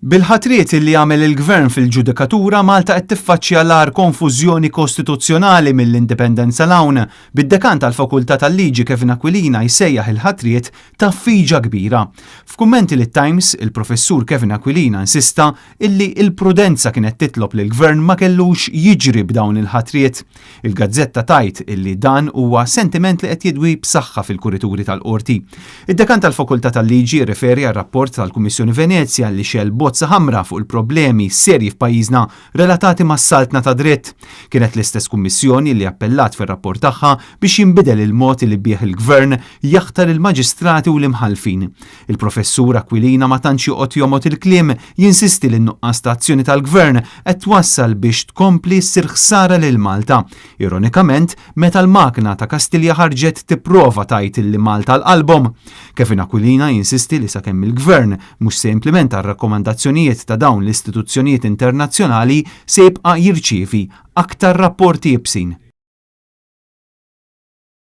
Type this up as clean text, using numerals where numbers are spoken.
Bil-ħatriet li għamel il-Gvern fil-ġudikatura, Malta qed tiffaċċja l-agħar konfużjoni kostituzzjonali mill-Indipendenza 'l hawn, bid-Dekan tal-Fakultà tal-Liġi Kevin Aquilina jsejjaħ il-ħatriet tgħaffiġa kbira. F'kummenti lit-Times, il-Professur Kevin Aquilina insista illi l-prudenza kienet titlob li l-Gvern ma kellux jiġri b'dawn il-ħatriet. Il-gazzetta tgħid illi dan huwa sentiment li qed jidwi b'saħħa fil-kurituri tal-Qorti. Id-Dekan tal-Fakultà tal-Liġi rreferi għar-rapport tal-Kummissjoni Venezja li xegħel bozza ħamra fuq il-problemi serji f'pajjiżna relatati mas-saltna tad-dritt. Kienet l-istess Kummissjoni li appellat fir-rapport tagħha biex jinbidel il-mod li bih il-Gvern jaħtar il-maġistrati u l-imħallfin. Il-Professur Aquilina ma tantx joqgħod jomgħod il-kliem, jinsisti li n-nuqqas ta' azzjoni tal-Gvern qed twassal biex tkompli ssir ħsara lil Malta. Ironikament, meta l-makna ta' Kastilja ħarġet tipprova tgħid li Malta għal qalbhom. Kevin Aquilina jinsisti li sakemm il-Gvern mhux se jimplimenta r-rakkomandazzjonijiet ta' dawn l-istituzzjonijiet internazzjonali se jibqa' jirċievi aktar rapporti iebsin.